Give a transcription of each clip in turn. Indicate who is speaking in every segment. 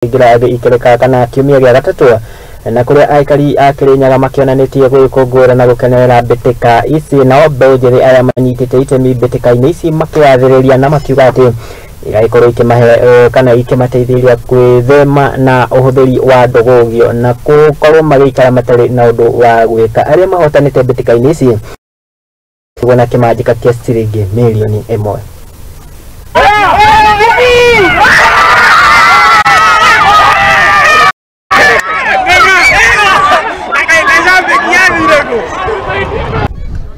Speaker 1: Kũingĩra gĩikereka kana kiumia gĩa gatatũ na kũrĩa aikari a Kĩrĩnyaga makĩonanĩtie gwĩkũngũĩra na gũkenerera mbĩtĩka ici. Nao mbeũ njĩthĩ arĩa manyitĩte itemi mbĩtĩka-inĩ ici makĩgathĩrĩria na makiuga atĩ iragĩkorwo ikĩmahe kana ikĩmateithĩrĩria gwĩthema na ũhũthĩri wa ndũgũgio na gũkorwo magĩikara matarĩ na ũndũ wa gwĩka. Arĩa mahotanĩte mbĩtĩka-inĩ ici na kĩmanjĩka kĩa ciringi mirioni 1.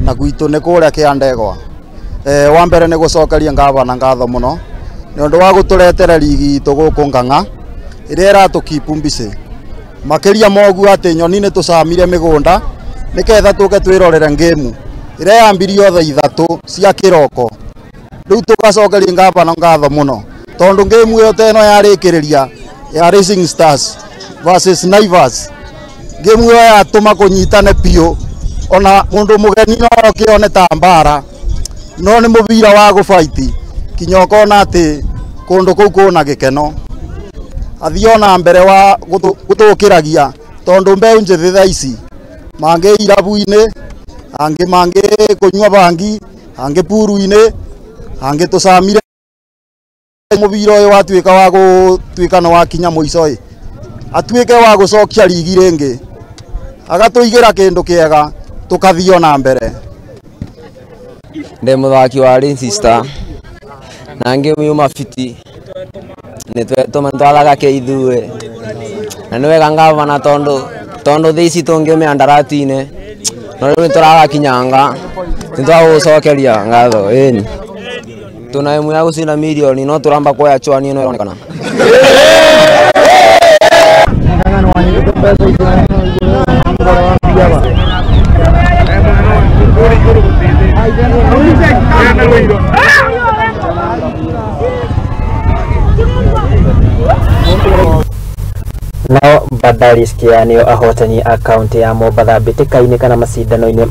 Speaker 2: Na gwitũ nĩ kũrĩa kĩa ndegwa. Wa mbere nĩ gũcokeria ngavana ngatho mũno nĩ ũndũ wa gũtũretera rigi itũ gũkũ Ngang'a ĩrĩa ĩratũkeep busy. Makĩria moguo atĩ nyoni nĩ tũcamire mĩgũnda nĩketha tũke twĩrorere ngĩmu ĩrĩa yambirio thaa 3 cia kĩroko. Rĩu tũgacokeria ngavana ngatho mũno tondũ ngĩmu ĩyo ta ĩno yarĩkĩrĩria ya Racing Stars versus Naivas, ngĩmu ĩyo yatũma kũnyitane biũ, ona mũndũ mũgeni no akĩone ta mbara, no nĩ mũbira wa gũbaiti kinya ũkona atĩ kũndũ kũu kwĩna gĩkeno. Athiĩ ona mbere wa gũtũkĩragia tondũ mbeũ njĩthĩ thaa ici mangĩ irabu-inĩ, angĩ mangĩ kũnyua bangi, angĩ puru-inĩ, angĩ tũcamire mũbira ũyũ watuĩka wa gũtuĩka nĩ wakinya mũico ĩ, atuĩke wa gũcokia rigi rĩngĩ, agatũigĩra kĩndũ kĩega tũkathiĩ ona mbere.
Speaker 3: Ndĩ mũthaki wa Lindsay Star na ngĩmu yuma fiti nĩ twathaga kĩithuĩ na nĩ wega ngavana tondũ thaa ici tũngĩ mĩandarati-inĩ no rĩu nĩ tũragakinyanga nĩ twagũcokeria ngatho ĩni tuna emu ya gũcinda mirioni no tũramba kuoya chwani ĩno ĩronekana.
Speaker 1: Nao Bandari Square nĩo ahotani a kaunti ya Mombatha mbĩtĩka-inĩ kana macindano-inĩ.